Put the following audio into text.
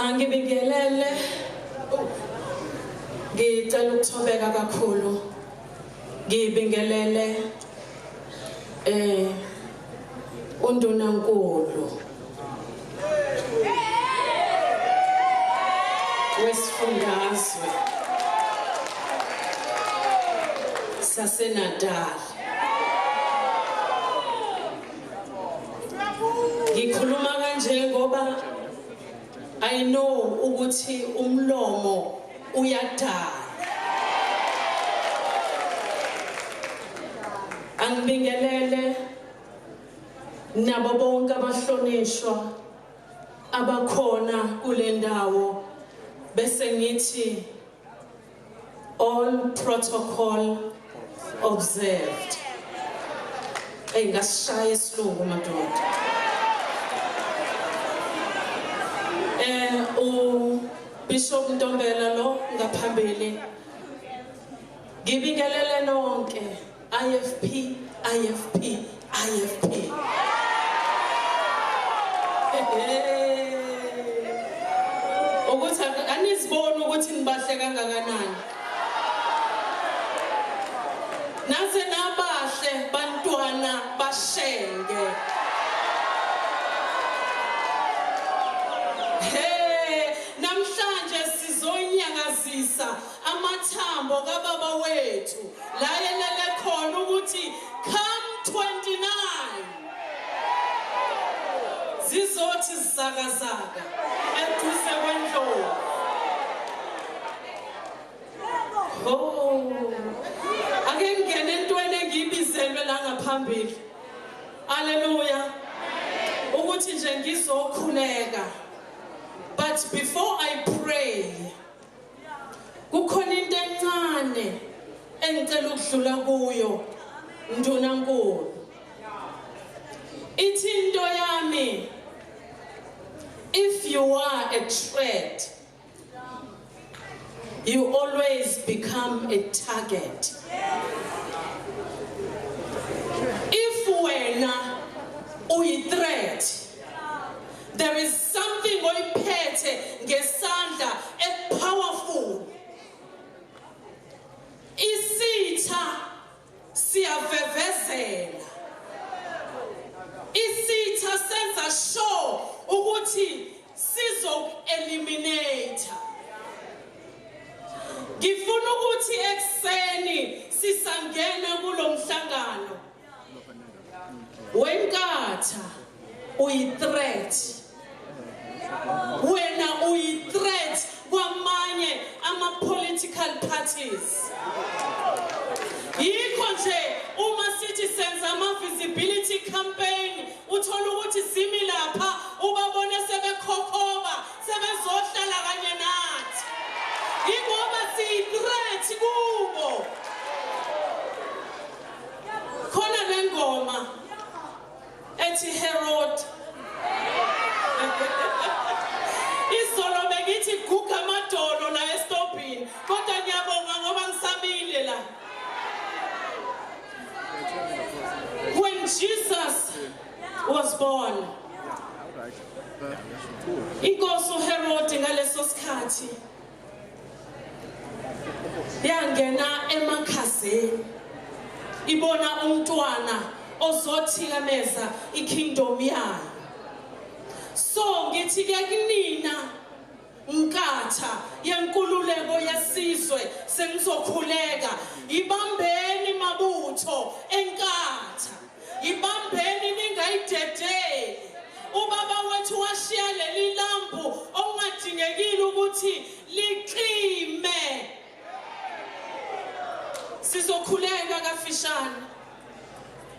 Angibingelele. Ngicela ukuthobeka kakhulu. Ngibingelele uNdunankulu wesifundazwe saseNatal. Ngikhuluma kanje ngoba I know ukuthi umlomo uyadala. Angibingelele nabo bonke abahlonishwa abakhona kule ndawo, bese ngithi all protocol observed. Ey, ngasishaya isilungu madoda. U Bishop Ntombela lo ngaphambili. Ngibingelele nonke IFP, IFP, IFP. Ukuthi aniziboni ukuthi nibahle kangakanani. Naze nabahle bantwana bashenge. Hey, namhlanje sizonyakazisa amathambo kababa wethu la elele khona ukuthi come 29 zizothi zizakazaka eduze kwendlovu. Oh, ake ngingene entweni engiyibizelwe la ngaphambili. Haleluya. Ukuthi nje ngizokhuleka. But before I pray, kukhona into encane engicela ukudlula kuyo, Ndunankulu. Ithi into yami, if you are a threat, you always become a target. If wena uyi-threat, there is something oyiphethe ngesandla e-powerful. Isitha siyavevezela. Isitha senza sure ukuthi sizoku-eliminate. Ngifuna ukuthi ekuseni sisangena kulo mhlangano weNkatha, uyi-threat. Wena uyi-threat kwamanye ama-political parties. Yikho nje uma sithi senza ama-visibility campaign, uthola ukuthi simi lapha, ubabone sebekhokhoba sebezohlala kanye nathi, ingoba siyi-threat kubo. Khona le ngoma ethi Herod. Izolo bengithi guga amadolo la esitobhini, kodwa ngiyabonga ngoba ngisamile la. When Jesus was born, inkosi uHerod ngaleso sikhathi yangena emakhazeni, ibona umntwana ozothikameza ikingdom yayo. So ngithi ke kunina Nkatha yenkululeko yesizwe, sengizokhuleka, ibambeni mabutho eNkatha, ibambeni ningayidedeli. Ubaba wethu washiya leli lambu okungadingekile ukuthi licime. Sizokhuleka kafishane.